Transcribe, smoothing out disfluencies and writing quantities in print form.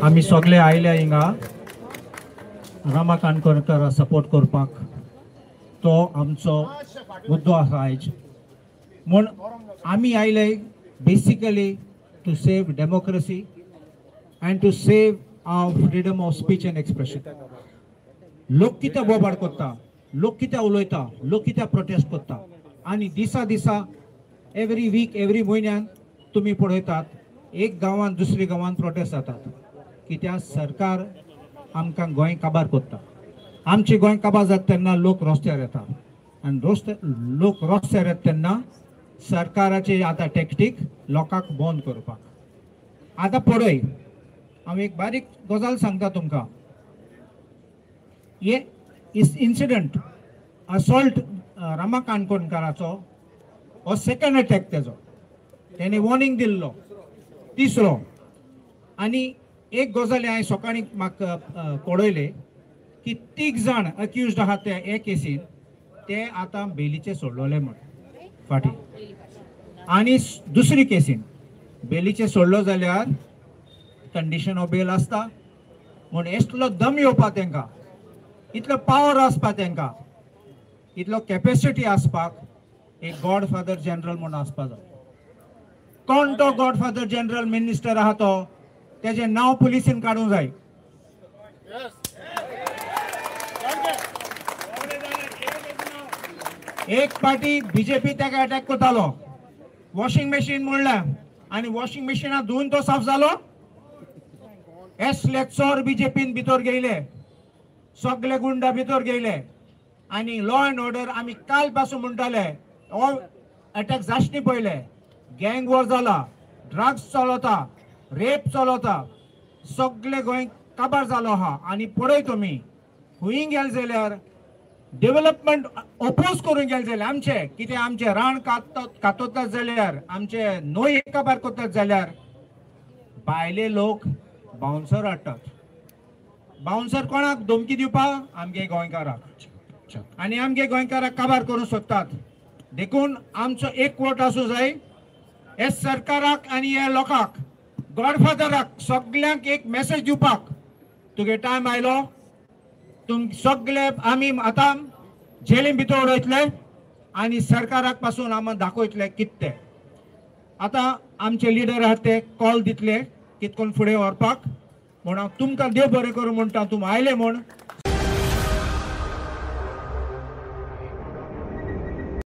आमी सगळे आयल्या हिंगा रमा काणकोणकर सपोर्ट करपाक, तो आमचो मुद्दो आसा आयज. म्हूण आमी आयले basically to save democracy and to save our freedom of speech and expression. लोक कितें बोबाड करता, लोक कितें उलयता, लोक कितें प्रोटेस्ट करता आनी दिसा दिसा एवरी वीक एवरी म्हयन्यान तुमी पळयतात एक गांवान दुसरी गांवान प्रोटेस्ट जातात. कित्याक सरकार आमकां गोंय काबार करता. आमची गोंय काबार जाता तेन्ना लोक रस्त्यार येता आनी लोक रस्त्यार येता तेन्ना सरकाराची आतां टॅक्टीक लोकांक बंद करपाक. आतां पळय, हांव एक बारीक गजाल सांगता तुमकां. हे इन्सिडंट असॉल्ट रमा काणकोणकाराचो हो सेकंड अटॅक तेजो, तेणे वॉर्निंग दिल्लो तिसरो. आनी एक गजाल हांवें सकाळीं म्हाका पळयलें की 3 जाण अक्युज्ड आहा ते हे केसीन, ते आतां बेलीचे सोडलोले म्हण फाटीं. आनी दुसरी केसीन बेलीचे सोडलो जाल्यार कंडिशन ऑफ बेल आसता म्हूण इतलो दम येवपा तेंकां, इतलो पावर आसपा तेंकां, इतलो कॅपेसिटी आसपाक एक गॉडफादर जनरल म्हूण आसपा जाय. कोण तो गॉडफादर जनरल मिनिस्टर आहा तो, तेजें नांव पुलिसीन काडूंक जाय. एक पार्टी बीजेपी ताका अटॅक करतालो, वॉशिंग मशीन म्हणलें आनी वॉशिंग मशिना धुवन तो साफ जालो. एसले चोर बीजेपीन भितर गेले, सगळे गुंडा भितर गेले आनी लॉ एंड ऑर्डर आमी काल पासून म्हणटाले हो अटॅक जाशनी पयले. गँग वॉर जाला, ड्रग्स चलता, रेप चलता, सगळे गोंय काबार जालो आहा. आनी पळय तुमी खंय गेले जाल्यार डेव्हलपमेंट ओपोज करूंक गेले जाल्यार आमचे कितें आमचें रान कातोतात जाल्यार, आमचे न्हंय काबार करतात जाल्यार भायले लोक बाउन्सर हाडटात. बाउन्सर कोणाक धमकी दिवपाक? आमगे गोंयकाराक. आनी आमगे गोंयकाराक काबार करूंक सोदतात. देखून आमचो एक वोट आसूं जाय हे सरकाराक आनी हे लोकांक, गॉडफादराक, सगल्यांक एक मेसेज दिवपाक, तुगे टायम आयलो, तुम सगळे आमी आतां जेलीन भितर उडयतले आनी सरकाराक पासून आमी दाखयतले कितें तें. आतां आमचे लिडर आहात ते कॉल दितले कितकोन फुडें व्हरपाक. म्हूण हांव तुमकां देव बरें करूं म्हणटा, तुमी आयले म्हूण.